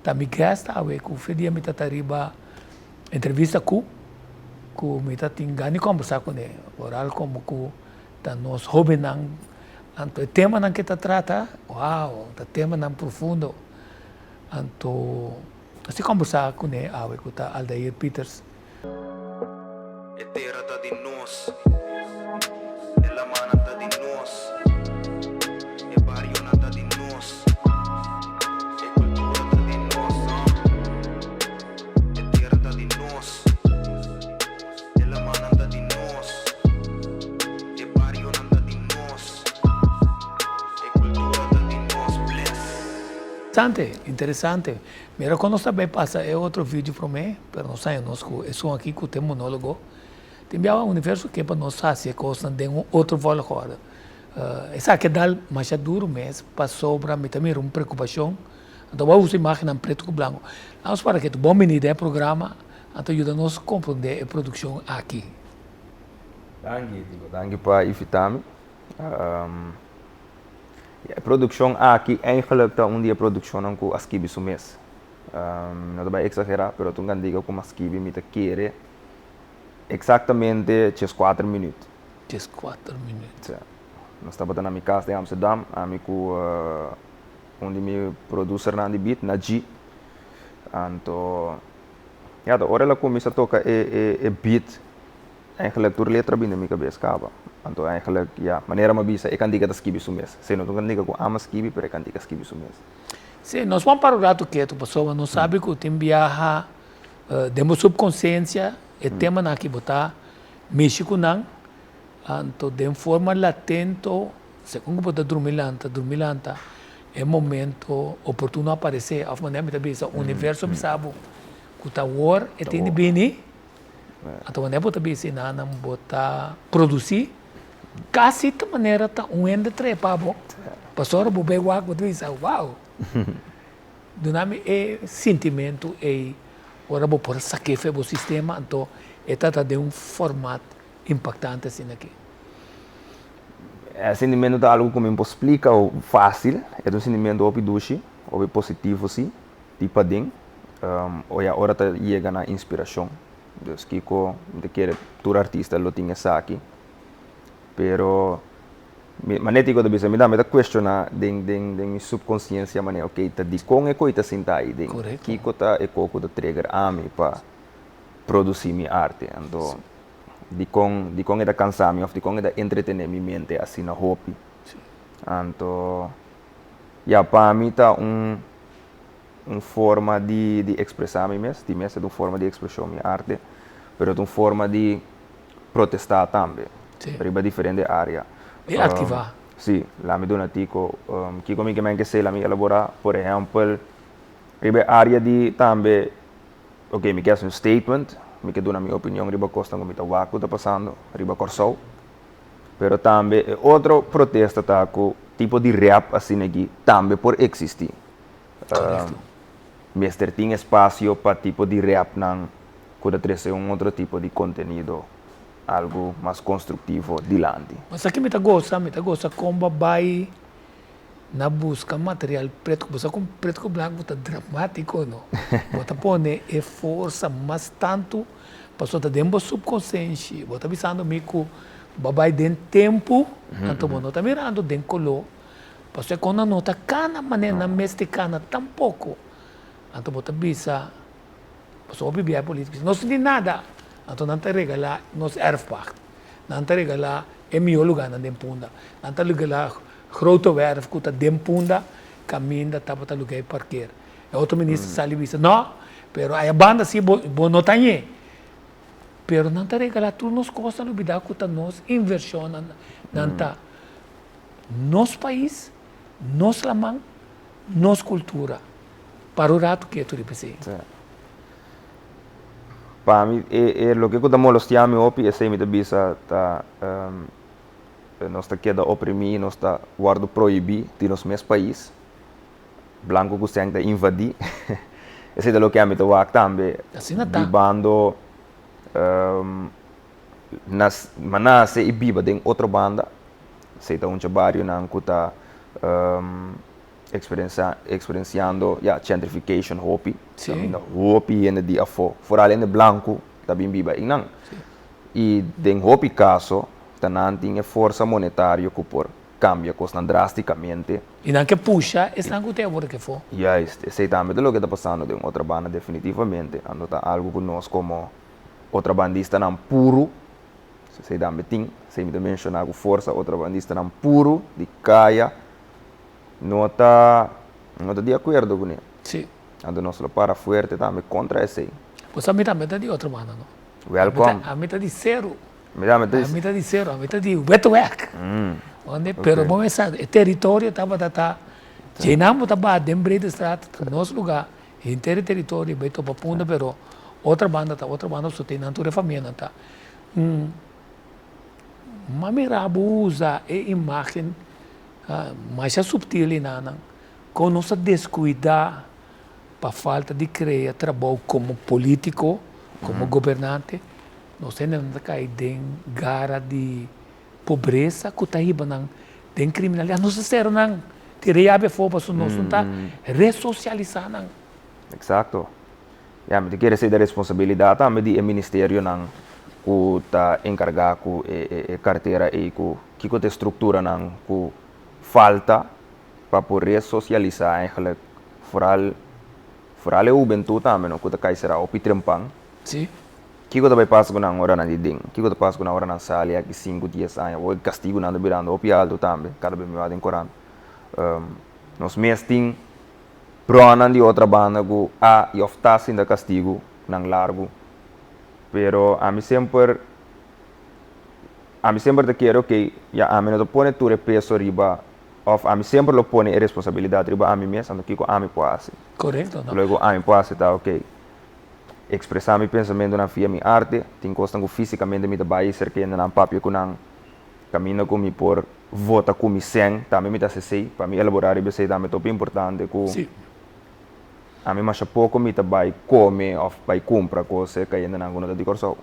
Ta mi guest awe ku fe dia mi ta ta riba entrevista ku ku mi ta tin gana di kombersá kuné. Oral komo ku ta nos hóbennan, anto e temanan ke ta trata, wow, ta temanan profundo. Anto nos tin kombersá kuné awe ku ta Aldair Pieters. E tera ta di nos, e lamannan ta di nos, e barionan ta di nos, e kultura ta di nos, uh. E tera ta di nos, e lamannan ta di nos, e barionan ta di nos, e kultura ta di nos, bless. Interesante, interesante. Mira kon nos ta bay pasa e otro video prome, pero nos haña nos ku esun aki ku ta e monologo. Tin biaha universo ke pa nos hasi e kosnan den un otro volgorde. Esaki a dal masha duru mes pasobra mi ta mira un preokupashon. Anto bo a usa imagennan pretu ku blanku. Nos para ke ta bon bini den e programa, anto yuda nos komprondé e produkshon aki. Danki, Tico. Danki pa invitá mi. E produkshon aki eigenlijk ta un di e produkshonnan ku a skibi su mes. Mi no ta bai eksagerá, pero ta un kandiga ku mi a skibi mi ta kere eksaktamente djes kuater minüt. Djes kuater minüt. Sí. Nos tabata na mi kas den Amsterdam, ami ku un di mi produsernan di beat, Najee. Anto, ya, ta ora el a kuminsá toka e beat. Eigenlijk tur letra bini den mi kabes kaba. Anto eigenlijk ya, manera mi a bisa e kantika ta skibi su mes. Si no ta un kantika ku ama skibi pero e kantika skibi su mes. Si, nos ban para un ratu ketu pasobra nos sabi ku tin biaha den bo subkonsiensia e temanan aki bo ta mishi ku nan, anto den forma latento segun ku bo ta drumi lanta, drumi lanta e momento oportuno a aparesé òf manera mi ta bisa universo a bisa bo ku ta awor e tin di bini. Anto wanneer bo ta bisa nan bo ta produci casi ta manera ta un hende trepa bo pasobra bo bay wak bo ta bisa wow duna mi e sintimento ey ora bo por sake fe bo sistema anto e ta ta den un format impactante asina aki. E sintimento ta algo cu mi por splica facil e ta un sintimento hopi dushi hopi positivo si. Di paden, oya ora ta yega na inspirashon. Dus kiko mi ta kere tur artista lo tin esaki. Pero mi manera kiko ta bisa mi tambe ta kuestioná den den den mi supkonsiensia manera ok ta dikon e koi ta sinta ahi den kiko ta e kos ku ta trigger ami pa produsí mi arte. Anto dikon dikon e ta kansa mi òf dikon e ta entretené mi mente asina hopi. Anto ya pa mi ta un un forma di di ekspresá mi mes, di mes ta un forma di ekspreshon mi arte, pero ta un forma di protestá tambe riba diferente área. Di aktivá. Sí, laat mi duna tiko kiko mi ke men ke sey laat mi elaborá, por ehèmpel riba e área di tambe ok mi ke hasi un statement, mi ke duna mi opinion riba kosnan ku mi ta wak ku ta pasando riba Kòrsou. Pero tambe e otro protesta ta ku tipo di rap asina aki tambe por eksistí. Mester tin espasio pa tipo di rapnan ku ta trese un otro tipo di kontenido, algu mas konstruktivo dilanti. Mas aki mi ta gosa, mi ta gosa kon bo a bai na buska material pretu ku bo sa kon pretu ku blanku ta dramatiko no. Bo ta pone e forsa mas tantu pasobra ta den bo supkonsenshi, bo ta bisando mi ku bo a bai den tempu anto bo no ta mirando den koló pasobra e kon nan no ta kana manera nan mester kana tampoko. Anto bo ta bisa pasobra bo bibia e polítika bisa nos no tin nada anto nan ta regalá nos erfpacht, nan ta regalá e mihó lugánan den Punda, nan ta regalá Grote werf ku ta den Punda kaminda tabata lugá e parker. E otro minister sali bisa, no, pero aya banda si bo bo no ta ñe. Pero nan ta regalá tur nos kosnan lubidá ku ta nos invershonnan nan ta nos pais, nos laman, nos kultura. Para un ratu ketu riba esei. Sí. Pa mi e e loke ku ta molestiá mi hopi esei mi ta bisa ta Nos ta keda oprimí, nos ta wòrdu prohibí di nos mes pais. Blanku ku sèn ta invadí. Esei ta loke ami ta wak tambe. Asina ta. Bibando nas, mi a nase i biba den otro banda. Esei ta un dje barionan ku ta. Experiencia, experienciando, ya, gentrification hopi. Caminda hopi hende di afó, foral hende blanku, ta bin biba einan. I den hopi kaso ta nan tin e forsa monetario ku por kambia kosnan drástikamente. I nan ke pusha esnan ku ta e awor ke afó. Juist, esei tambe ta loke ta pasando den Otrabanda definitivamente. Anto ta algu ku nos komo otrabandistanan puru, esei tambe tin, esei mi ta menshoná ku forsa, otrabandistanan puru di kaya no ta no ta di akuerdo kuné. Anto nos lo para fuerte tambe kontra esei. Bo sa mi tambe ta di Otrabanda no. Welkom. Ami ta di Seru. Mi tambe ta di. Ami ta di Seru, ami ta di Wetweg. Onde, pero bo mester sa, e teritorio tabata ta, djenan bo ta baha den Breedestraat, ta nos lugar, henter e teritorio bai topa Punda, pero Otrabanda ta Otrabanda, pasobra te nan tur e famianan ta. M'a mira bo usa e imagen masha subtil enanan, kon nos ta descuida pa falta di crea trabou como politico, como gobernante, nos hendenan ta cay den gara di pobresa cu ta hiba nan den criminalidad. Nos ta cera nan, tira yabi afo pasobra nos no ta resocialisa nan. Exacto. Ya, mi ta kere esei ta responsabilidad tambe di e ministerionan cu ta encarga cu e cartera ey cu kico ta e structuranan cu falta pa por resocialisa eigenlijk vooral vooral e hubentud tambe no cu ta cay sera hopi trempan. Kico ta bay pasa cu nan ora nan di den? Kico ta pasa cu nan ora nan sali aki sinku dies aña? Awor e castigonan ta birando hopi alto tambe cada bes mi wak den corant. Nos mes tin bronnan di otra banda cu a y of ta sinta castigo nan largo. Pero ami semper ami semper ta kere ok ya ami no ta pone tur e peso riba Of ami semper lo pone e responsabilidad riba ami mes, anto kiko ami por hasi? Korekto, no. Loke ku ami por hasi ta, ok, ekspresá mi pensamentunan via mi arte, tin kosnan ku físikamente mi ta bai serka hendenan papia ku nan, kaminda ku mi por vota ku mi sèn, tambe mi ta hasi esei, pa mi elaborá riba esei tambe ta hopi importante ku ami masha poko mi ta bai kome òf bai kumpra kos serka hendenan ku no ta di Kòrsou.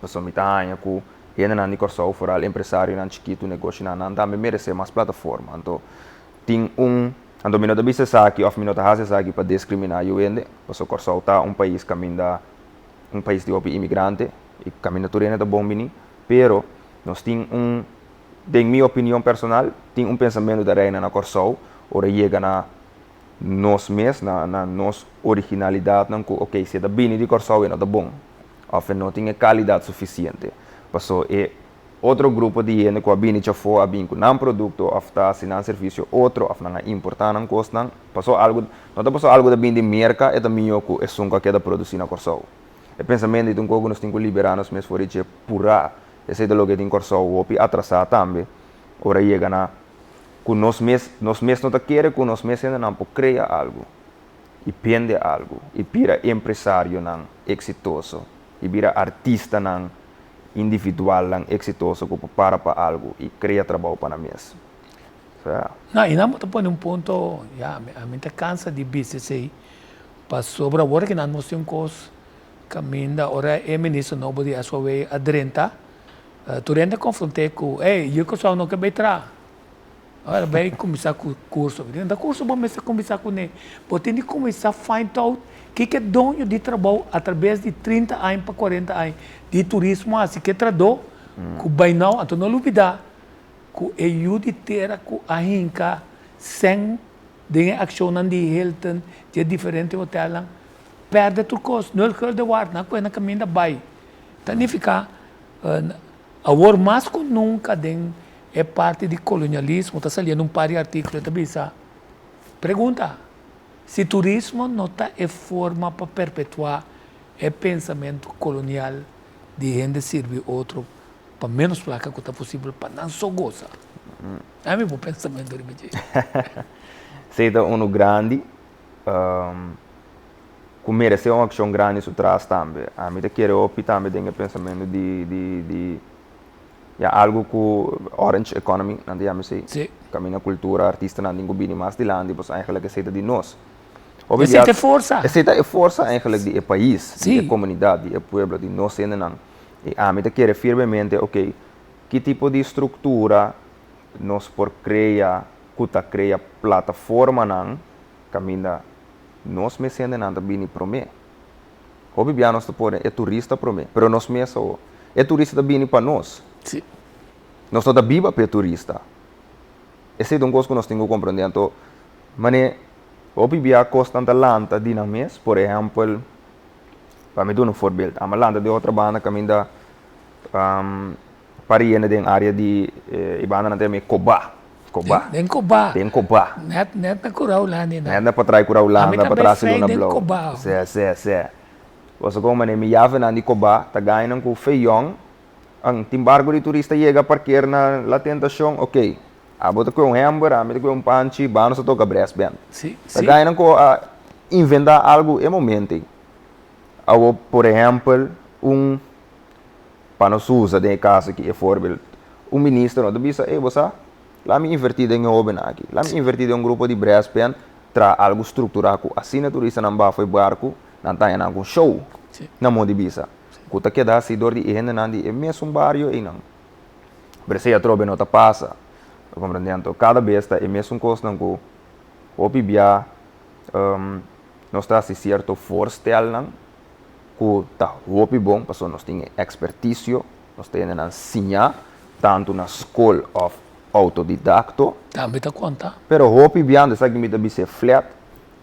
Pasobra mi ta haña ku hendenan di Kòrsou, foral empresarionan chikitu, negoshinan, nan tambe meresé mas plataforma. Anto tin un, anto mi no ta bisa esaki òf mi no ta hasi esaki pa diskriminá yu hende, pasobra Kòrsou ta un pais kaminda, un pais di hopi imigrante i kaminda tur hende ta bon bini, pero nos tin un, den mi opinion personal, tin un pensamentu ta reina na Kòrsou ora yega na nos mes, na na nos originalidatnan ku okey si e ta bini di Kòrsou e no ta bon. Òf e no tin e kalidat sufisiente. Paso e otro grupo di hende ku a bini djafó a bin ku nan produkto òf ta hasi nan servisio otro òf nan a importá nan kosnan. Paso algu, no ta paso algu ta bini di Merka e ta mihó ku esun ku a keda produsí na Kòrsou. E pensamentu ei ta un kos ku nos tin ku liberá nos mes for di dje purá. Esei ta loke tin Kòrsou hopi atrasá tambe ora yega na ku nos mes, nos mes no ta kere ku nos mes hendenan por krea algu. i bende algu i bira empresarionan eksitoso i bira artistanan individualnan eksitoso ku por para pa algu i krea trabou pa nan mes. So ya. No, i nan bo ta pone un punto, ya, ami ta kansa di bisa esei, pasobra awor ki nan nos tin un kos kaminda ora e minister nobo di SOW a drenta, tur hende a konfront'é ku, ey, yu Kòrsou no ke bai traha. Ora bai kuminsá ku kurso. Mi di, ta kurso bo mester kuminsá kuné. Bo tin di kuminsá find out kiko e doño di trabou atrabes di 30 aña pa 40 aña di turismo hasi, ke trahadó ku bai nou. Anto no lubidá ku e yu di tera ku a hinka sèn den e akshonnan di Hilton, di e diferente hotelnan, pèrdè tur kos. Nul gulden waard, nan kohe nan kaminda bai. Ta nifiká awor mas ku nunka den E parti di kolonialismo ta saliendo un par di artíkulo ta bisa, Pregunta, si turismo no ta e forma pa perpetuá e pensamentu kolonial di hende sirbi otro pa ménos plaka ku ta posibel pa nan so gosa? Ami bo pensamentu riba dje. Esei ta unu grandi ku meresé un akshon grandi su tras tambe. Ami ta kere hopi tambe den e pensamentu di di. Ya algu ku Orange Economy nan ta yama esei. Sí. Kaminda kultura, artistanan tin ku bini mas dilanti pasobra eigenlijk esei ta di nos. Hopi Esei ta e forsa. Esei ta e forsa eigenlijk di e pais, di e komunidat, di e pueblo, di nos hendenan. I ami ta kere firmemente, oke, ki tipo di struktura nos por krea? ku ta krea plataformanan kaminda nos mes hendenan ta bini promé. Hopi bia nos ta pone e turista promé, pero nos mes awo. E turista ta bini pa nos. Nos no ta biba pa e turista. Esei ta un kos ku nos tin ku komprondé. Anto, manera hopi bia kosnan ta lanta di nan mes, por ehèmpel, pa mi duna un voorbeeld, amo a lanta di otro banda kaminda pariente den área di e bandanan ta yama e Kobá, Kobá. Den Kobá. Den Kobá. Nèt, nèt na Kura Hulanda einan. Nèt na patras Kura Hulanda, patras di Luna Blou. Ami ta bai frei den Kobá. Sè, sè, sè. Boso komo manera mi yavenan di Kobá ta gainan ku Feyòn, an tin barko di turista yega parker na La Tentashon, ok, abo ta kue un hèmber, ami ta kue un panchi, ban nos ta toka brass band. Si, Ta si. gainan ku a inventá algu e momento ei. Awo, por ehèmpel, un. Pa nos usa den e caso aki e voorbeeld, un minister no ta bisa, ey bo sa, laat mi inverti den e hobennan aki, laat mi inverti den un grupo di brass band, traha algo structura cu asina turistanan bafo e barco, nan ta haña nan cu un show, na modo di bisa, cu ta keda haci door di e hendenan di e mesun bario eynan. Pero esey atrobe no ta pasa, bo comprende? Anto cada bes ta e mesun cosnan cu hopi bia nos ta haci cierto voorstelnan, ku ta hopi bon pasobra nos tin e ekspertisio, nos ta hende nan siña tantu na skol òf outodidakto. Tambe ta konta. Pero hopi biaha esaki mi ta bis'é flet,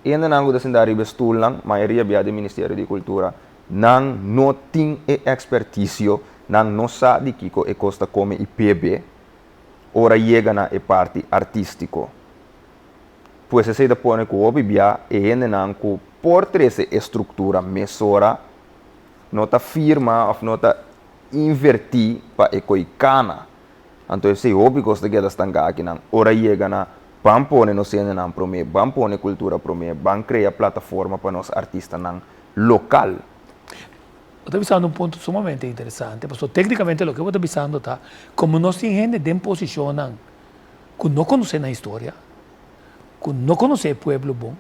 hendenan ku ta sinta riba e stulnan, mayoria biaha di Ministerio di Kultura, nan no tin e ekspertisio, nan no sa di kiko e kos ta kome i bebe ora yega na e parti artístiko. Pues esei ta pone ku hopi bia e hendenan ku por trese e struktura mesora no ta firma òf no ta invertí pa e koi kana. Anto esei hopi kos ta keda stanká akinan. Ora yega na ban pone nos hendenan promé, ban pone kultura promé, ban krea plataforma pa nos artistanan lokal. Bo ta bisando un punto sumamente interesante, pasobra téknikamente loke bo ta bisando ta komo nos tin hende den posishonnan ku no konosé nan historia, ku no konosé e pueblo bon,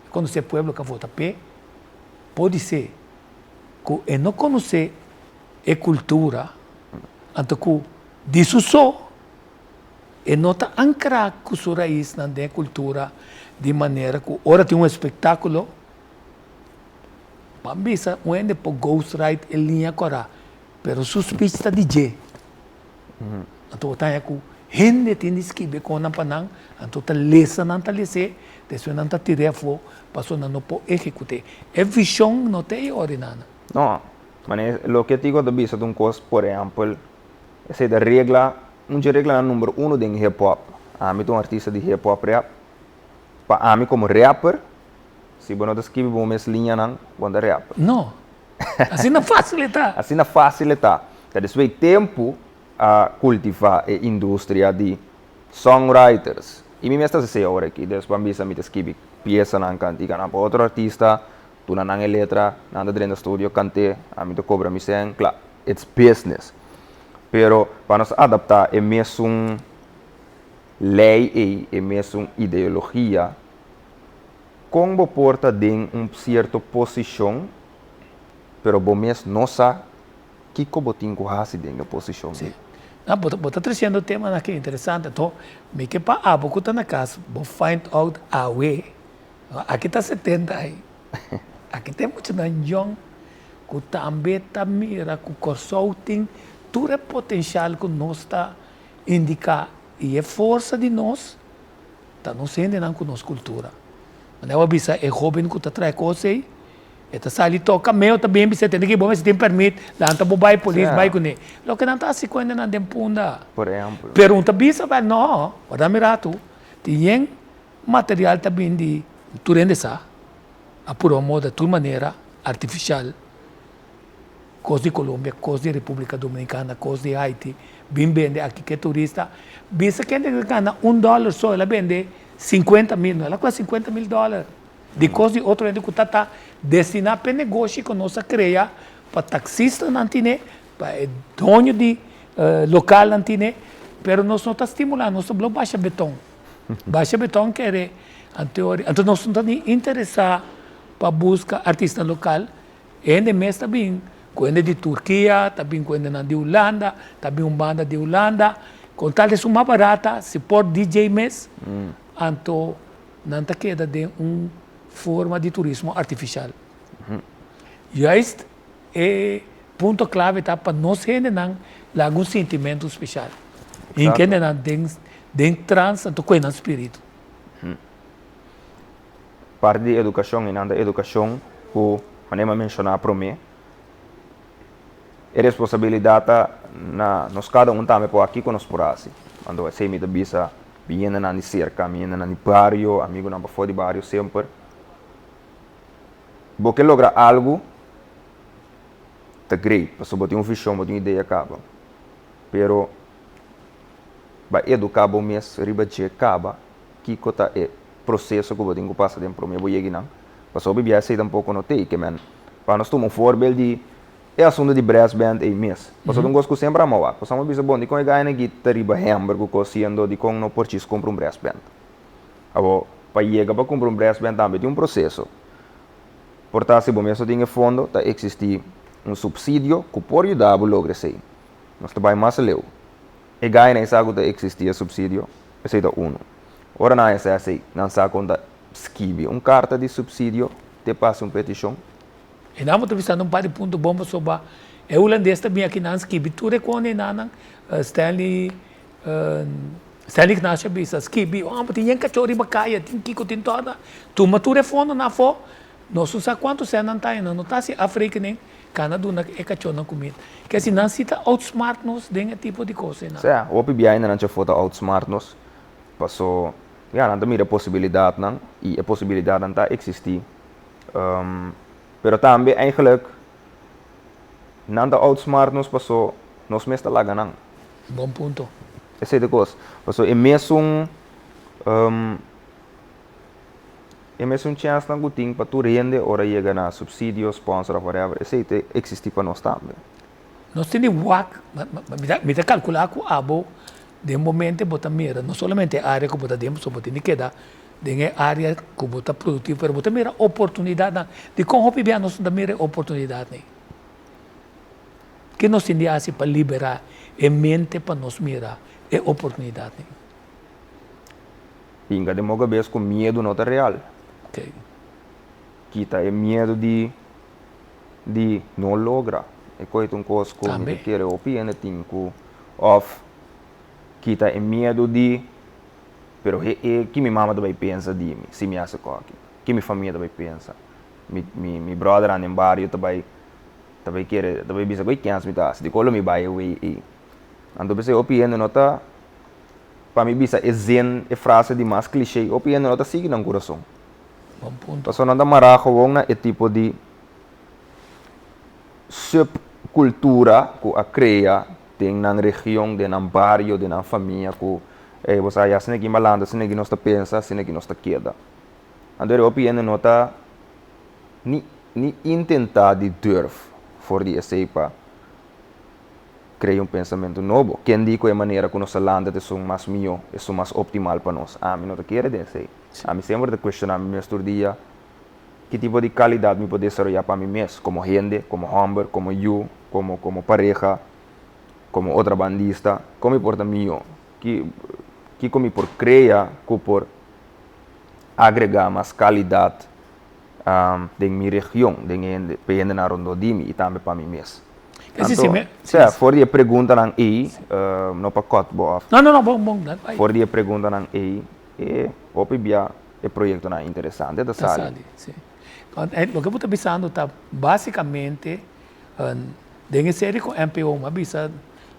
e konosé e pueblo ku a vota p'e, podisé ku e no konosé e kultura, anto ku di su so e no ta ankrá ku su raisnan den e kultura di manera ku ora tin un espektákulo, ban bisa un hende por ghostwrite e liña kòrá, pero su speech ta di dje. Anto bo ta haña ku hende tin di skibi kon nan pa nan, anto ta lesa nan ta les'é, despues nan ta tir'é afó pasobra nan no por ehekut'é. E vishon no ta e ori nan. No, manera loke Tico ta bisa ta un kos, por ehèmpel, esei ta regla, un dje reglanan number uno den hip hop. Ami ta un artista di hip hop rap. Pa ami komo rapper, si bo no ta skibi bo mes liñanan, bo no ta rapper. No. Asina fácil e ta. Asina fácil e ta. Ta despues di tempu a kultivá e industria di songwriters. I mi mes ta hasi esei ora aki. Despues a bisa mi ta skibi piesanan, kantikanan pa otro artista, duna nan e letra, nan ta drenta studio kant'é, ami ta kobra mi sèn, kla. It's business. Pero pa nos adaptá e mesun lei ei, e mesun ideologia, Kon bo por ta den un sierto posishon, pero bo mes no sa kiko bo tin ku hasi den e posishon ei? Sí. No, bo ta, bo ta tresiendo temanan aki interesante. Anto, mi ke pa abo ku ta na kas, bo find out awe. No, aki ta 70 ai. Aki ta e muchanan yòn ku tambe ta mira ku Kòrsou tin tur e potenshal ku nos ta indiká i e forsa di nos Ta nos hendenan ku nos kultura. Manera bo a bisa e hóben ku ta trae kos ei, e ta sali toka meo ta bin bisa tende ki bo mester tin permit, lanta bo bai polis bai kuné. Loke nan ta hasi ku hendenan den Punda. Por ehèmpel. Pero un ta bisa bai no, warda mi ratu, tin yen material ta bin di tur hende sa, a purba moda tur manera artifishal. Kos di Colombia, kos di Republica Dominicana, kos di Haiti, bin bende aki ke turista. Bisa kende ke gana un dollar so, el a bende sinkuenta mil, no el a kohe sinkuenta mil dollar di kos di otro hende ku ta ta destina p'e negoshi ku nos a krea pa taksistanan tine, pa e doño di lokalnan tine, pero nos no ta stimula, nos ta blo basha beton. Basha beton kere anto anto nos no ta ni interesa pa buska artista lokal. Hende mes ta bin ku hende di Turkia, ta bin ku hendenan di Hulanda, ta bin un banda di Hulanda. Con tal esun mas barata, si por DJ mes, anto nan ta keda den un forma di turismo artificial. Juist e punto clave ta pa nos hendenan laga un sintimento special. Hinca hendenan den den trans anto coge nan spiritu. Parti di educacion, y nan ta educacion cu manera mi a menciona prome, E responsabilidat ta na nos kada un tambe por aki ku nos por hasi. Anto esei mi ta bisa mi hendenan di serka, mi hendenan di bario, amigunan pafó di bario semper. Bo ke logra algu ta great pasobra bo tin un vishon, bo tin un idea kaba. Pero ba eduká bo mes riba dje kaba kiko ta e proseso ku bo tin ku pasa den promé bo yega einan. Pasobra hopi bia esei tampoko no tei. Ke men pa nos tuma un voorbeeld di e asuntu di brass band ei mes. Pasobra un kos ku semper a mawak. Pasobra mi bisa bon dikon e gainan aki ta riba hember ku kos siendo dikon no por chis kumpra un brass band. Awor pa yega pa kumpra un brass band tambe tin un proseso. Por ta si bo mes no tin e fondo ta eksistí un supsidio ku por yuda bo logra esei. Nos ta bai mas aleu. E gainan ei sa ku ta eksistí e supsidio, esei ta unu. Ora nan a hasi esei nan sa kon ta skibi un karta di supsidio te pasa un petishon. E nan bo ta bisando un par di punto bon pasobra e hulandes ta bin aki nan skibi tur e kone nan Stanley Stanley Ignacio a bisa skibi oh bo tin yen kachó riba kaya tin kiko tin torna tuma tur e fondonan afó nos no sa kuantu sèn nan ta haña nan no ta hasi afrekening kana duna e kachónan kumida ke si nan si ta outsmart nos den e tipo di kos einan. Sea, hopi biaha nan chafó ta outsmart nos paso ya nan ta mira e posibilidatnan i e posibilidatnan ta eksistí. Pero tambe eigenlijk nan ta outsmart nos paso nos mes ta laga nan. Bon punto. Esei ta kos. Paso e mesun e mesun chènsnan ku tin pa tur hende ora yega na supsidio, sponsor of whatever, esei ta eksistí pa nos tambe. Nos tin di wak, mi ta kalkulá ku abo den bo mente bo ta mira no solamente e área ku bo ta den pasobra bo tin di keda den e área ku bo ta produktivo pero bo ta mira oportunidatnan. Dikon hopi bia nos no ta mira e oportunidatnan? Ke nos tin di hasi pa liberá e mente pa nos mira e oportunidatnan? Hinka den bo kabes ku miedu no ta real. Kita e miedu di di no logra. E koe ta un kos ku mi ta kere hopi hende tin ku òf kita e miedu di pero he e ki mi mama ta bai pensa di mi si mi hasi koki? Ki mi famia ta bai pensa? Mi mi mi bròdernan den bario ta bai ta bai kere ta bai bisa ku e kens mi ta hasi? Dikon lo mi bai e wei ei? Anto p'esei hopi hende no ta pa mi bisa e zin e frase di mas klishé hopi hende no ta sigui nan kurason. Bon punto. Pasobra nan ta mará gewoon na e tipo di subcultura cu a crea den nan region, den nan bario, den nan famia cu ey bo sa ya asina aki malanta, asina aki nos ta pensa, asina aki nos ta keda. Anto e hopi hende no ta ni ni intenta di durf for di esey pa crea un pensamento nobo. Ken di cu e manera cu nos ta lanta ta esun mas miyo, esun mas optimal pa nos? Ami no ta kere den esey. Ami semper ta cuestiona mi mes tur dia. Ki tipo di kalidat mi por desaroyá pa mi mes komo hende, komo hòmber, komo yu, komo komo pareha, komo otrabandista? Kon mi por ta mihó? Ki kiko mi por krea ku por agregá mas kalidat den mi region, den e hende, pa e hendenan rondó di mi i tambe pa mi mes? Anto, sea, for di e preguntanan ei, no pa kòt bo òf. No, no, no, bon, bon, bai. For di e preguntanan ei, e hopi bia e proyectonan interesante ta sali. Ta sali, si. Loke bo ta bisando ta basicamente den e serie cu NPO mi a bisa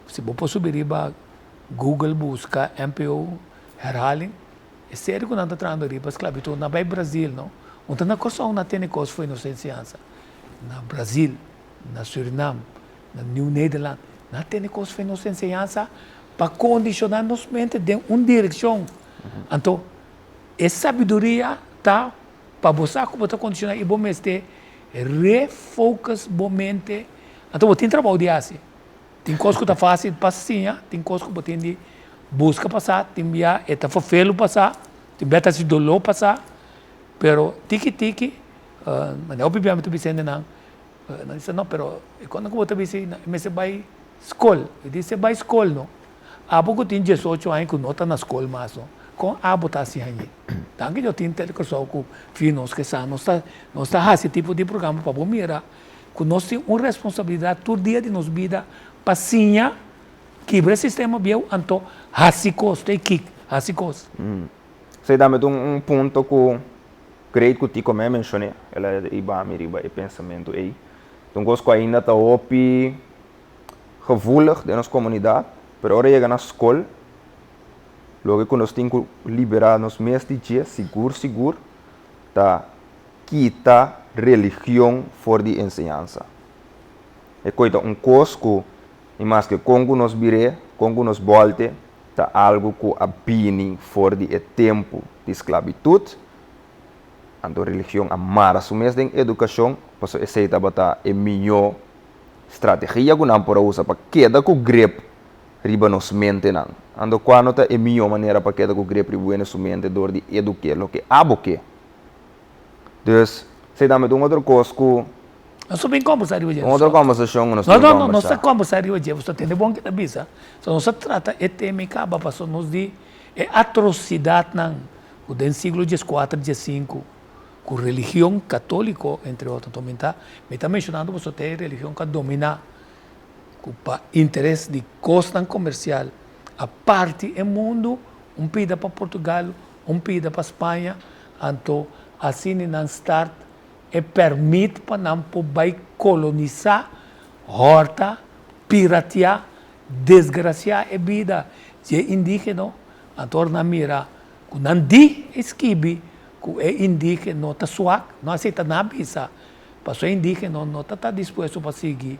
si bo por subi riba Google busca NPO herhaling e serie cu nan ta trahando riba sclavitud nan bai Brazil no un ta na Corsou nan tene cos fo'i nos enseñansa na Brazil na Surinam na Nieuw Nederland nan tene cos fo'i nos enseñansa pa condiciona nos mente den un direccion anto E sabiduria ta pa bo sa ku bo ta kondishoná i bo mester refocus bo mente. Anto bo tin trabou di hasi. Tin kos ku ta fásil pa siña, tin kos ku bo tin di buska pa sa, tin bia e ta ferfelu pa sa, tin bia ta hasi doló pa sa, pero tiki tiki, manera hopi bia mi ta bisa hendenan, nan bisa no, pero e kos ku bo ta bisa e mester bai skol. Mi di, si e bai skol no. Abo ku tin diesocho aña ku no ta na skol mas no, kon abo ta hasi hañ'é? Danki Dios tin Telekòrsou ku fi nos ke sa nos ta nos ta hasi e tipo di programa pa bo mira ku nos tin un responsabilidat tur dia di nos bida pa siña kibra e sistema bieu anto hasi kos, ta e kik, hasi kos. Esei tambe ta un punto ku great ku Tico me menshoné, el a hiba mi riba e pensamentu ei. Ta un kos ku ainda ta hopi gevoelig den nos komunidat, pero ora yega na skol, loke ku nos tin ku liberá nos mes di dje sigur sigur ta kita religion for di enseñansa. E koi ta un kos ku ni maske kon ku nos bir'é, kon ku nos bòlt'e, ta algu ku a bini for di e tempu di sklabitut. Anto religion a mara su mes den edukashon, pasobra esei tabata e mihó strategia ku nan por a usa pa keda ku grip riba nos mentenan. Anto kua no ta e mihó manera pa keda ku grip riba wende su mente dor di eduk'é loke abo ke? Dus, esei tambe ta un otro kos ku. Nos ta bin kombersá riba dje. Un otro kombersashon ku nos tin kombersá. No, no, nos ta kombersá riba dje. Boso ta tende bon ke ta bisa. So nos a trata e tema i kaba pasobra nos di e atrosidatnan ku den siglo dieskuater, diesinku ku religion katóliko entre otro. Anto mi ta mi ta menshonando pasobra ta e religion ku a dominá ku pa interes di kosnan komersial a parti e mundu un pida pa Portugal, un pida pa Spaña, anto asina nan start e pèrmit pa nan por bai kolonisá, hòrta, piratiá, desgrasiá e bida dje indígeno, anto ora nan mira ku nan di e skibi ku e indígeno ta suak, no aseta nan a bisa, pasobra e indígeno no ta ta dispuesto pa sigui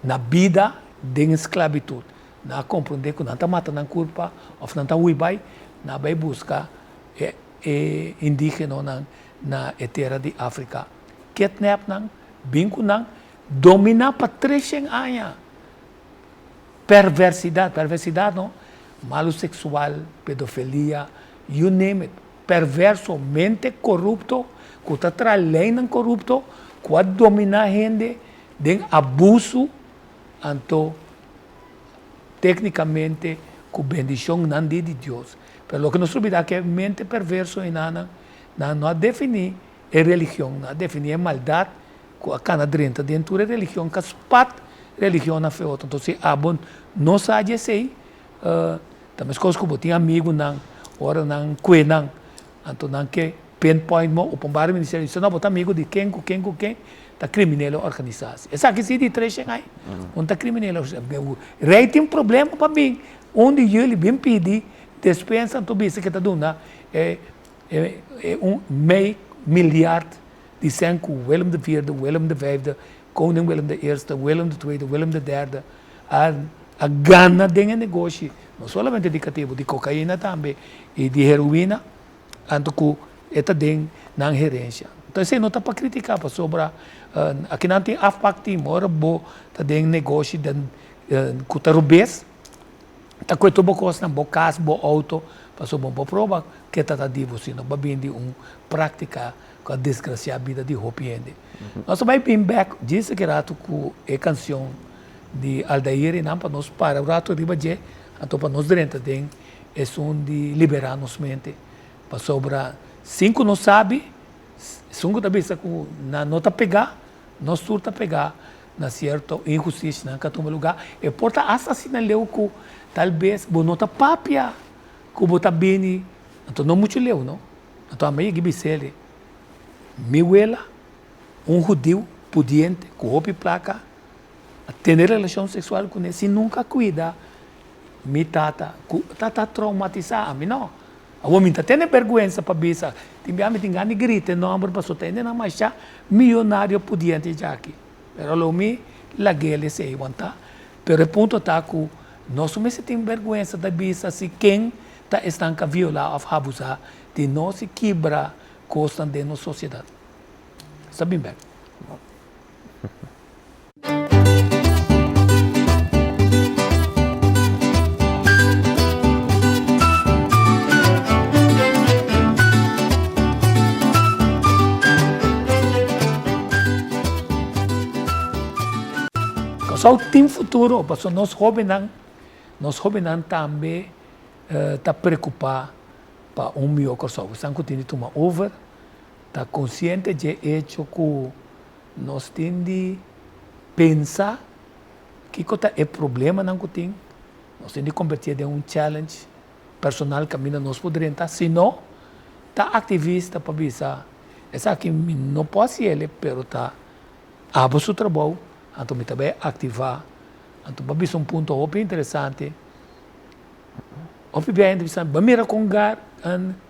na bida den sklabitut. Nan a komprondé ku nan ta mata nan kurpa òf nan ta hui bai, nan a bai buska e e indígenonan na e tera di Afrika. Kidnap nan, bin ku nan, dominá pa treshen aña. Perversidat, perversidat no, malu seksual, pedofilia, you name it, perverso, mente korupto ku ta traha leinan korupto ku a dominá hende den abusu, anto téknikamente ku bendishon nan di di Dios. Pero loke nos olbidá ku e mente perverso enanan, nan no a definí e religion, nan a definí e maldat ku a kana drenta den tur e religion ku a spat religionnan fe otro. Entonces si abo no sa di esei, ta meskos ku bo tin amigunan, ora nan kue nan, anto nan ke pinpoint bo, openbare ministerio di no, bo ta amigu di ken ku ken ku ken, ta kriminele organisasi. Esaki si di tres shen ai, un ta kriminele organisasi. Rei tin problema pa bin, un di yuli bin pidi despensa anto bisa ke ta duna e un mei miliard di sèn ku Willem de Vierde, Willem de Vijfde, Koning Willem de Eerste, Willem de Tweede, Willem de Derde a a gana den e negoshi, no solamente di katibu, di kokaina tambe i di heroina, anto ku e ta den nan herensia. Enton esei no ta pa kritiká pasobra akinan tin afpak tin, ora bo ta den negoshi den ku ta robes, ta koe tur bo kosnan, bo kas, bo outo, pasobra bo por proba ke ta ta di bo sino bo a bini di un práktika ku a desgrasiá bida di hopi hende. Nos a bai bin bèk djis aki ratu ku e kansion di Aldair i nan pa nos para un ratu riba dje, anto pa nos drenta den esun di liberá nos mente. Pasobra sin ku nos sabi, esun ku ta bisa ku nan no ta pegá, nos tur ta pegá na sierto inhustisianan ku a tuma lugá. E por ta asta asina leu ku tal bes bo no ta papia ku bo ta bini, anto no muchu leu no. Anto ami a yega i bis'el, Mi wela, un hudiu pudiente ku hopi plaka, a tene relashon seksual kuné sin nunka kuida mi tata ku ta traumatisá ami no. Awor mi ta tene bèrgwensa pa bisa, tin bia mi tin gana di grita e nòmber pasobra ta hendenan masha miyonario pudiente djaki. Pero lo mi lag'el esei wantá. Pero e punto ta ku nos no mester tin bèrgwensa ta bisa si ken ta esnan ka violá òf abusá di nos i kibra kosnan den nos sosiedat. Nos ta bin bèk. Kòrsou tin futuro pasobra nos hóbennan. Nos hóbennan tambe ta preokupá pa un mihó Kòrsou. Esnan ku tin di tuma over ta konsiente dje echo ku nos tin di pensa kiko ta e problemanan ku tin, nos tin di kombertié den un challenge personal kaminda nos por drenta, si no ta aktivista pa bisa esaki mi no por hasi ele pero ta abo su trabou, anto mi ta bai aktivá. Anto bo a bisa un punto hopi interesante. Hopi bia hende bisa, bo mira kon gar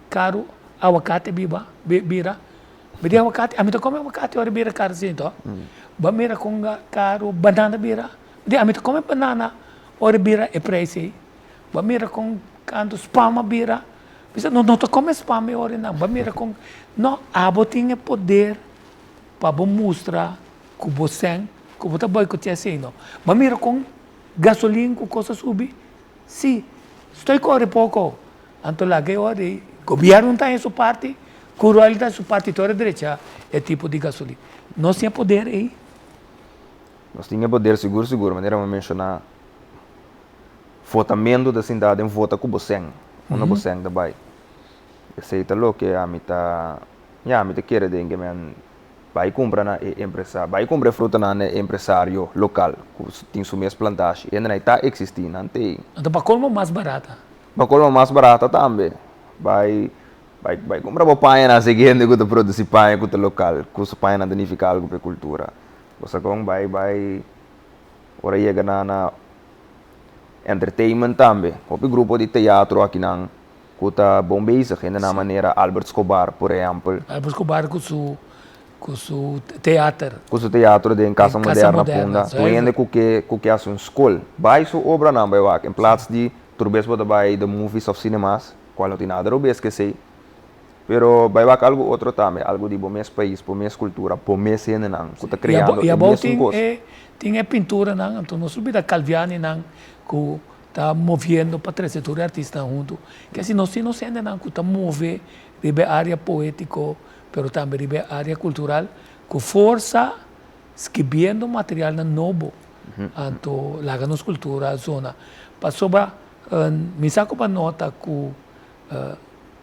karu awakate biba, bira. Mi di awakate, ami ta kome awakate ora bira karu asin to. Bo mira kon karu banana bira. Mi di ami ta kome banana ora bira e preis ei. Bo mira kon kantu spam a bira. Mi bisa, no no ta kome spam e ora nan. Bo mira kon, no, abo tin e poder pa bo mustra ku bo sèn ku bo ta boikoteá esei no. Bo a mira kon gasolin ku kos a subi? Sí, stoi kore poko. Anto laga e ora ei, gobièrnu ta haña su parti, Curoil ta haña su parti, tur a drecha e tipo di gasolin. Nos tin e poder ei. Nos tin e poder sigur sigur, manera mi a menshoná, votamentu ta sinta den vota ku bo sèn, unda bo sèn ta bai. Esei ta loke ami ta, ya, ami ta kere den ke men. Bai kumpra na e empresa. Bai kumpra e frutanan na e empresario lokal ku tin su mes plantashi. Hende nan ta eksistí, nan t'ei. Anto pa kolmo mas barata. Pa kolmo mas barata tambe. Bai bai bai kumpra bo pañanan si hende ku ta produsí paña ku ta lokal, ku su pañanan ta nifiká algu pa e kultura. Bo sa kon? Bai bai ora yega na na entertainment tambe. Hopi grupo di teatro akinan. Ku ta bon bezig, hende na manera Albert Scobar, por ehèmpel. Albert Scobar ku su ku su teater. Ku su teatro den Casa Moderna Punda. Tur hende ku ke ku ke hasi un skol, bai su obranan bai wak. In plats di tur bes bo ta bai the movies òf cinemas, kual no tin nada robes ku esei, pero bai wak algu otro tambe, algu di bo mes pais, bo mes kultura, bo mes hendenan ku ta kreando e mesun kos. I abou tin e pinturanan, anto nos lo bira Calvianinan ku ta moviendo pa trece tur e artistanan hunto, ke si nos tin nos hendenan cu ta move riba e area poetico, pero tambe riba e area cultural, cu forsa skibiendo materialnan nobo, anto laga nos cultura zona. Pasobra mi sa cu pa nota cu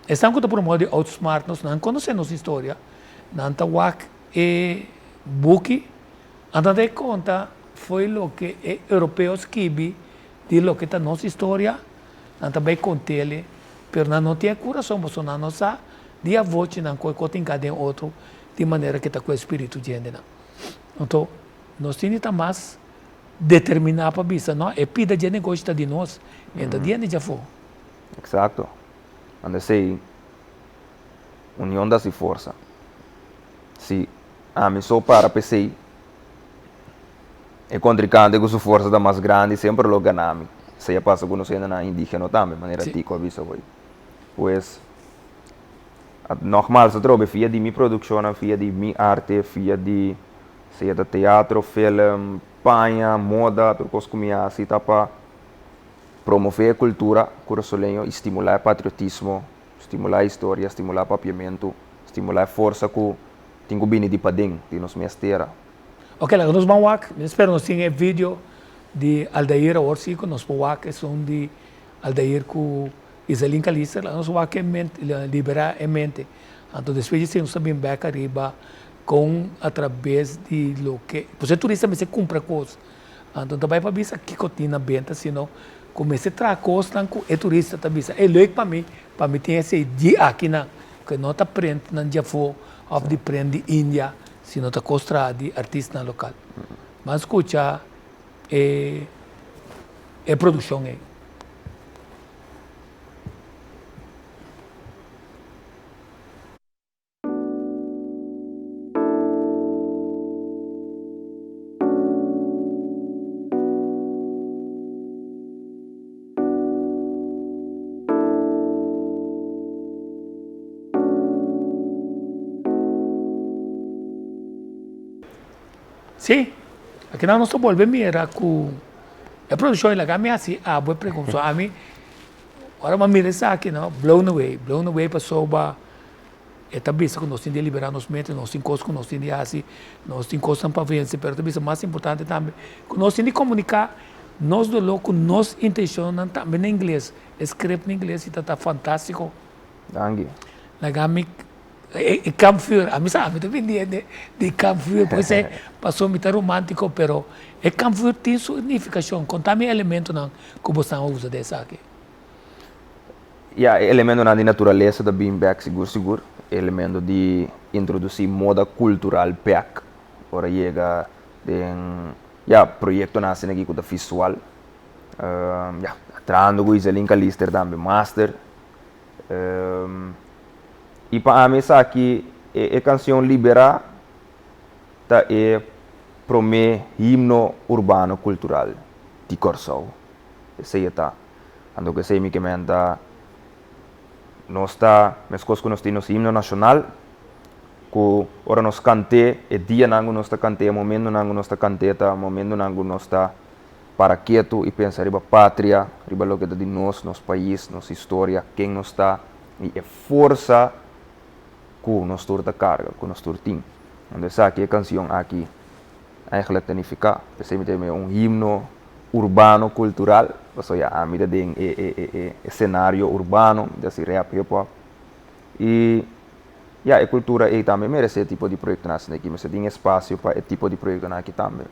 esnan cu ta promove di outsmart nos, nan conoce nos historia, nan ta wak e buki, Anto ta e konta fo'i loke e europeo skibi di loke ta nos historia, nan ta bai kont'el, pero nan no tin e kurason pasobra nan no sa di a vochinan ku e kos tin ka den otro di manera ke ta ku e spiritu di hendenan. Anto nos tin di ta mas determiná pa bisa, no, e pida dje negoshi ta di nos, e no ta di hende djafó. Eksakto. Anto esei union ta hasi forsa. Si Ami so para p'esei. E kontrinkante ku su forsa ta mas grandi semper lo gana mi. Esei a pasa ku nos hendenan indígeno tambe, manera Tico a bisa hoy. Pues, nogmaals atrobe, via di mi produkshonnan, via di mi arte, via di sea ta teatro, film, paña, moda, tur kos ku mi hasi ta pa promové e kultura kurasoleño i stimulá e patriotismo, stimulá e historia, stimulá papiamentu, stimulá e forsa ku Tin ku bini di paden di nos mes tera. Ok laga nos ban wak, mi ta spera nos tin e video di Aldair awor si ku nos por wak esun di Aldair ku Izaline Calister, laga nos wak e mente, libera e mente, anto despues di esei nos ta bin bek ariba kon atrabes di loke, pasobra e turista mester kumpra kos, anto no ta bai pa bisa kiko tin na benta sino ku mester traha kosnan ku e turista ta bisa e leuk pa mi, pa mi tin esei di akinan. Ku no ta prentnan di afó òf di prent di India, sino ta kos traha di artistanan lokal. Ban skucha e e produkshon ei. Sí, akinan nos ta bolbe mira ku e produkshon ei laga mi hasi abo e pregunta. So ami ora mi a mira esaki no, blown away, blown away pasobra e ta bisa ku nos tin di liberá nos mente, nos tin kos ku nos tin di hasi, nos tin kosnan pa vense, pero e ta bisa mas importante tambe ku nos tin di komuniká. Nos doló ku nos intenshonnan tambe na ingles. E script na ingles i ta ta fantástiko. Danki. Laga mi e kampvuur, ami sa ami ta bini hende di kampvuur por esei pasobra mi ta romántico pero e kampvuur tin su nifikashon. Konta mi e elementonan ku bo sa usa den esaki. Ya, e elementonan di naturalesa ta bin bek sigur sigur. E elemento di introdusí moda kultural bek ora yega den ya proyektonan asina aki ku ta visual. Ya, trahando ku Iselin Calister tambe master. I pa ami esaki e kansion Liberá ta e promé himno urbano kultural di Kòrsou. Esei e ta. Anto ku esei mi ke menta nos ta meskos ku nos tin nos himno nashonal ku ora nos kant'é e dianan ku nos ta kant'é e momentunan ku nos ta kant'é ta momentunan ku nos ta para ketu i pensa riba patria, riba loke ta di nos, nos pais, nos historia, ken nos ta i e forsa ku nos tur ta karga, ku nos tur tin. Anto esaki e kansion aki eigenlijk ta nifiká. P'esei mi ta yam'é un himno urbano kultural, pasobra ya ami ta den e e e e esenario urbano, mi ta hasi rap, hip hop i ya e kultura ei tambe meresé tipo di proyektonan asina aki, mester tin espasio pa e tipo di proyektonan aki tambe.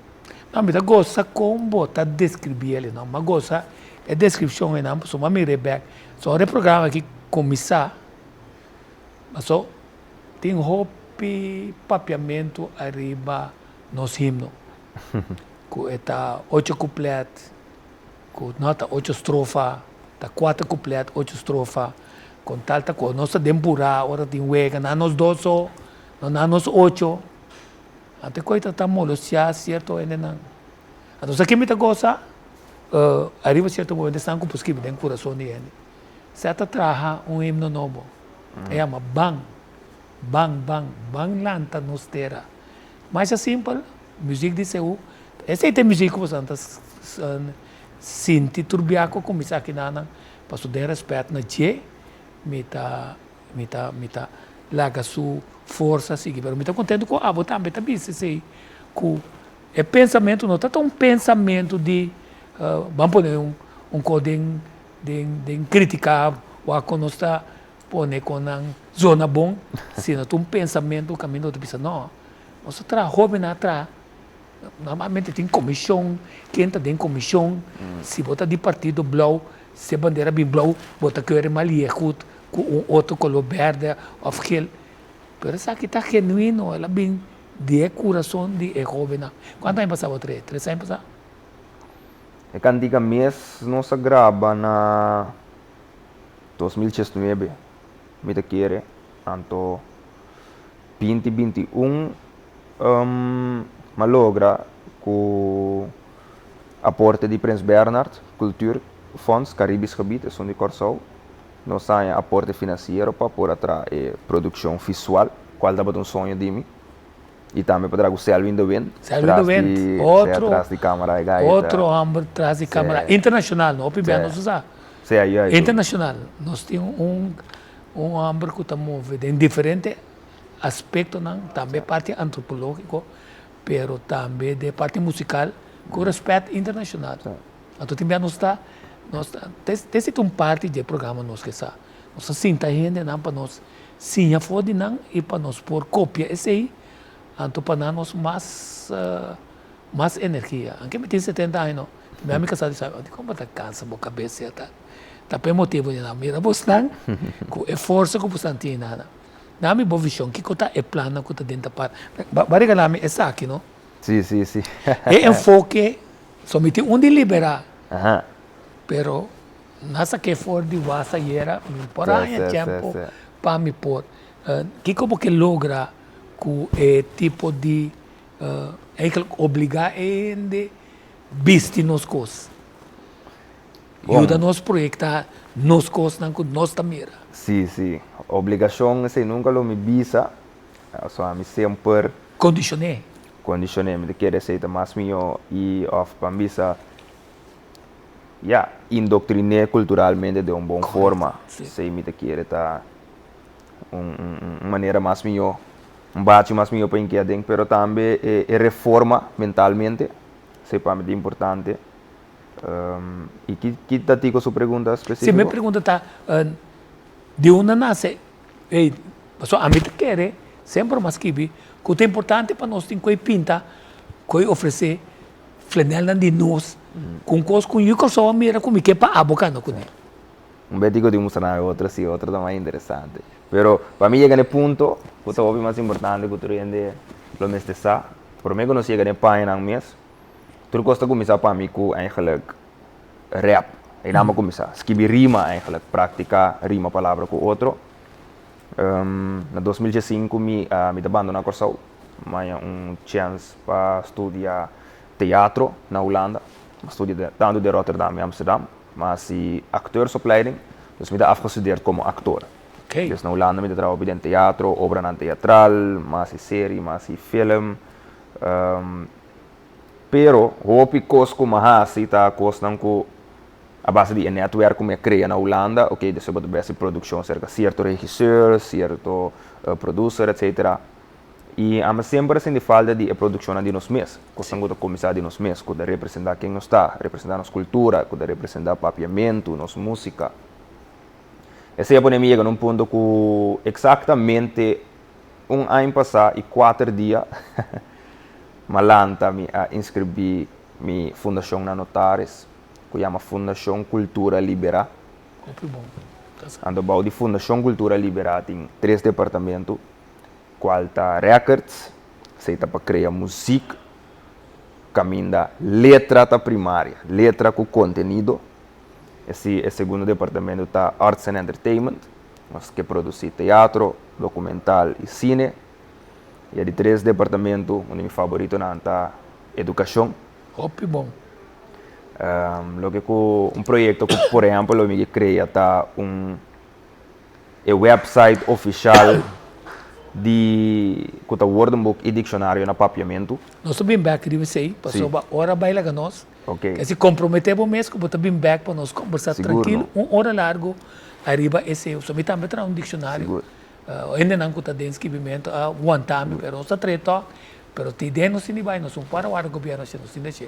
No, mi ta gosa kon bo ta deskribí el, no. Mi a gosa e deskripshon einan pasobra mi a mir'é bèk. So ora e programa aki kuminsá, paso tin hopi papiamentu ariba nos himno, ku e ta ocho kuplèt, ku no ta ocho strofa, ta kuater kuplet, ocho strofa, kon tal ta ku nos ta den purá ora tin wega, nan nos dos so, no nan nos ocho, anto e kos ta ta molestiá sierto hendenan. Anto sa ke mi ta gosa? Ariba sierto momento esnan ku por skibi den kurason di hende, sa ta traha un himno nobo, e yama Ban, Ban, Ban, Ban lanta nos tera. Masha simpel, muzik di Seú, Esei ta e muzik ku boso ta sinti tur bia ku a kuminsá kinanan, pasobra den rèspèt na dje mi ta mi ta mi ta laga su forsa sigui. Pero mi ta kontentu ku abo tambe ta bisa esei, ku e pensamentu no ta ta un pensamentu di ban pone un kos den den den kritiká wak ku nos ta pone kon nan zona bon, sino ta un pensamentu kaminda bo ta bisa no, nos ta traha, hóbennan a traha. Normalmente tin komishon, ken ta den komishon, si bo ta di partido blou, si e bandera bin blou, bo ta kere mal yehut ku un otro kolor bèrdè òf gel. Pero esaki ta genuino, el a bin di e kurason di e hóbennan. Kuantu aña pasá bo trae? Tres aña pasá? E kantika mes nos a graba na 2019, mi ta kere, anto 2021 M'a logra ku aporte di Prins Bernhard Cultuur Fonds Caribisch Gebied, esun di Kòrsou, nos haña aporte finansiero pa por a traha e produkshon visual, kual tabata un soño di mi, i tambe pa traha ku Selwyn de Wind, Selwyn de Wind, otro, tras di kamera e gai otro hòmber tras di kamera, internashonal, no hopi bia nos a sa, internashonal, nos tin un un hòmber ku ta move den diferente aspectonan, tambe parti antropologico, pero tambe de parti musical, cu respet internacional. Anto tin bia nos ta, nos ta, te si ta un parti dje programa nos ke sa. Nos ta sinta hendenan pa nos siña for di nan y pa nos por copia esey, anto pa nan nos mas, mas energia. Anke mi tin 70 aña no, tin bia mi casa di sa, dicon bo ta cansa bo cabes ya ta? Ta pa e motibo di nan mira bosnan cu e forsa cu bosnan tin nan. Dami bo vision, kiko ta e plannan ku ta den ta par. Bo a regala mi esaki no? Si, si, si. E enfoke, so mi tin un di libera, pero na sak'é for di was ayera, mi por a haña tiempo pa mi por. Kiko bo ke logra ku e tipo di, eigenlijk obliga e hende bisti nos kos? Yuda nos proyecta nos cosnan cu nos ta mira. Sí, sí. Obligacion esey nunca lo mi bisa. Pasobra mi semper. Condicioné. Condicioné. Mi ta kere esey ta mas miyo y of pa mi bisa, ya, indoctriné culturalmente den un bon forma. Esey mi ta kere ta un un manera mas miyo, un bachi mas miyo pa inkia aden. Pero tambe e reforma mentalmente, esey pa mi ta importante. I ki ta Tico su pregunta Si, mi spesífiko? Pregunta ta, di unda a nase, ey, pasobra ami ta kere, semper mi a skibi, ku ta importante pa nos tin ku e pinta, ku e ofresé flanelnan di nos, ku un kos ku yu Kòrsou a mira ku mi ke pa abo kanda kuné. Un bes Tico tin mustra nan e otro, si, otro ta mas interesante. Pero pa mi yega na e punto ku ta hopi mas importante ku tur hende lo mester sa, promé ku nos yega na e pañanan mes, tur kos ta kuminsá pa mi ku eigenlijk rap. Einan mi a kuminsá skibi rima eigenlijk, praktiká rima palabra ku otro. Na 2015 mi ta bandoná Kòrsou, mi haña un chèns pa studia teatro na Hulanda. Mi a studia tantu den Rotterdam i Amsterdam. Mi a hasi acteursopleiding, dus mi ta afgestudeerd komo aktor. Dus na Hulanda mi ta traha hopi den teatro, obranan teatral, mi a hasi seri, mi a hasi film. Pero hopi kos ku mi a hasi ta kosnan ku a base di e netwerk ku mi a krea na Hulanda, ok, despues bo ta bai hasi produkshon serka sierto regisseur, sierto producer, etcetera. I ami semper a sinti falta di e produkshonnan di nos mes, kosnan ku ta kuminsá di nos mes, ku ta representá ken nos ta, representá nos kultura, ku ta representá papiamentu, nos músika. Esei a pone mi yega na un punto ku eksaktamente un aña pasá i kuater dia m'a lanta mi a inskribí mi fundashon na notaris ku yama Fundashon Kultura Liberá. Hopi bon. Anto bou di Fundashon Kultura Liberá tin tres departamentu. Cual ta records, esey ta pa crea muziek caminda letra ta primaria, letra cu contenido. Esi e segundo departamento ta arts and entertainment, nos ke produci teatro, documental y cine. Y e di tres departamento, un di mi favoritonan ta educacion. Hopi bon. Loke cu un proyecto cu por ehempel lo mi ke crea ta un E website ofishal di ku ta Woordenboek i Dikshonario na Papiamentu. Nos ta bin bek riba esei, pasobra ora bai laga nos. Ke si komprometé bo mes ku bo ta bin bek pa nos kombersá trankil un ora largu ariba esei. So mi tambe traha un dikshonario. Hendenan ku ta den skibimentu a wanta mi, pero nos ta traha tòg. Pero te idea nos tin di bai, nos no por a wòrdu gobièrnu asina, nos tin di hacié.